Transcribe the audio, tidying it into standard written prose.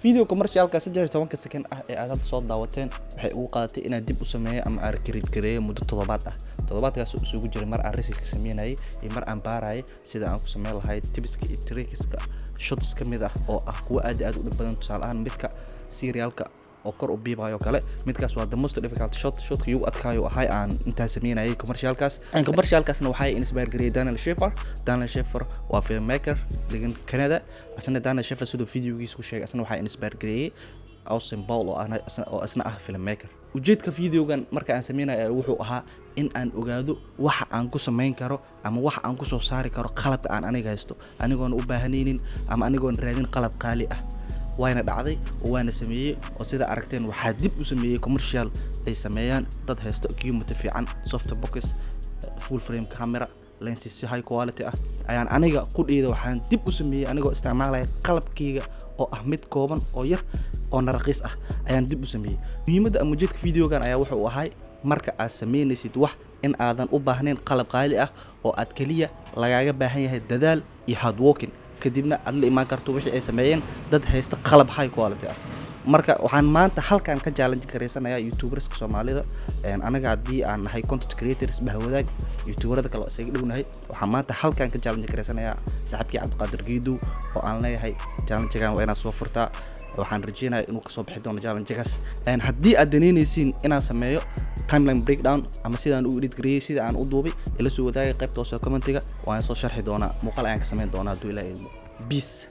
Video commercialka 13-ka second ah ee aad hadda soo daawateen waxay ugu qaadatay inaan dib u sameeyo ama aan create gareeyo muddo toddobaad ah. Toddobaadkaas oo isugu jiray mar aan research ka sameynayay iyo mar aan baarayay sida aan ku sameyn lahayd tipska iyo trickska shots ka mid ah oo ah kuwo aad iyo aad u dhib badan. Tusaale ahaan, midka cerealka oo kor u biibayo kale, midkaas waa the most difficult shot, shotkii ugu adkaayo ahay aan intaa sameynayay commercialkaas. Commercialkaasna waxaa inspire gareeyay Daniel Schiffer. Daniel Schiffer waa filmmaker degan Canada. Asna Daniel Schiffer siduu videogiisa ku sheegay, asna waxaa inspire gareeyay Austin Paul oo isna ah filmmaker. Ujeedka videogan marka aan sameynayo wuxuu ahaa in aan ogaado waxa aan ku sameyn karo ama waxa aan kusoo saari karo qalabka aan aniga haysto, anigoona u baahanaynin ama anigoon raadin qalab qaali ah. Wayna dhacday oo waana sameeyey, oo sida aragteen waxaa dib u sameeyey commercial ay sameeyaan dad haysto equipment fiican, softbox, full frame camera, lenses si high quality ah, ayaan aniga qudheyda waxaan dib u sameeyey anigoo isticmaalaya qalabkeyga oo ah mid kooban oo yar oo naraqiis ah ayaan dib u sameeyey. Muhiimadda ama ujeedka videogan ayaa wuxuu ahay marka aad sameynaysid wax in aadan u baahnayn qalab qaali ah, oo aad keliya lagaaga baahan yahay dadaal iyo hard working, kadibna aad la imaan karto wixii ay sameeyeen dad haysta qalab high quality ah. Marka waxaan maanta halkan ka challenge garaysanayaa youtuberska Soomaalida. Anaga haddii aan nahay content creators bahwadaag, youtuberada kale waa isaga dhownahay. Waxaan maanta halkan ka challenge garaysanayaa saaxiibkii Cabdiqaadir Geedow oo aan leeyahay challengegan waa inaad soo furtaa. Waxaan rajeynayaa inuu kasoo bixi doono challengegaas. Haddii aad daneynaysiin inaan sameeyo timeline breakdown ama sidaan u edit gareeyey, sida aan u duubay, ila soo wadaaga qaybta hoose commentiga. Waan soo sharxi doonaa, muuqaal ayaan ka sameyn doonaa hadduu Ilaahay idmo. Peace.